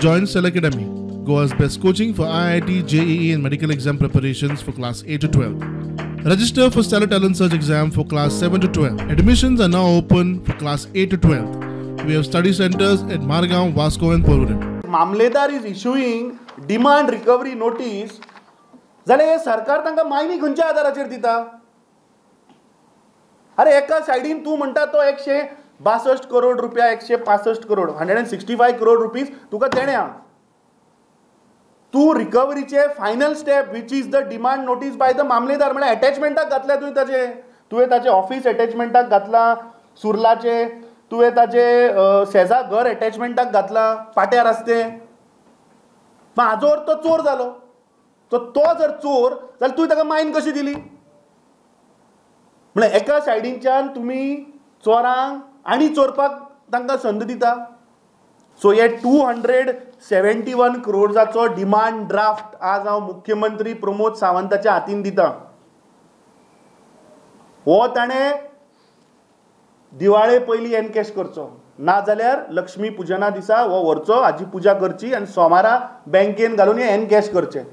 Join Stellar Academy, Goa's best coaching for IIT, JEE and medical exam preparations for class 8 to 12. Register for Stellar Talent Search exam for class 7 to 12. Admissions are now open for class 8 to 12. We have study centers at Margao, Vasco and Porvorim. Mamlatdar is issuing demand recovery notice जाल्यार हे सरकार तांकां मायनी खंयच्या आदाराचेर दिता? अरे एका सायडीन तूं म्हणटा तो 162 करोड रुपया, 165 करोड, 165 करोड रुपीज तुका देणे आहा. तूं रिकवरीचे final step which is the demand notice by the mamlatdar म्हळ्यार एटॅचमेंटाक घातल्या तुवें ताचे, तुवें ताचे ऑफिस एटॅचमेंटाक घातलां सुर्लाचे, तुवें ताचे सेजा घर एटॅचमेंटाक घातलां पाट्यार आसा तें. मागीर हाजो अर्थ तो चोर जालो. तो जर चोर जाल्यार तुवें ताका मायन कशी दिली? म्हळ्यार एका सायडीनच्यान तुमी चोरांक आनी चोरपाक तांकां संद दिता. सो हे 271 करोड्साचो डिमांड ड्राफ्ट आज हांव मुख्यमंत्री प्रमोद सावंताच्या हातीन दिता. हो ताणें दिवाळे पयलीं एनकॅश करचो, नाजाल्यार लक्ष्मी पुजना दिसा हो व्हरचो, हाजी पुजा करची आनी सोमारा बँकेन घालून हे एनकॅश करचें.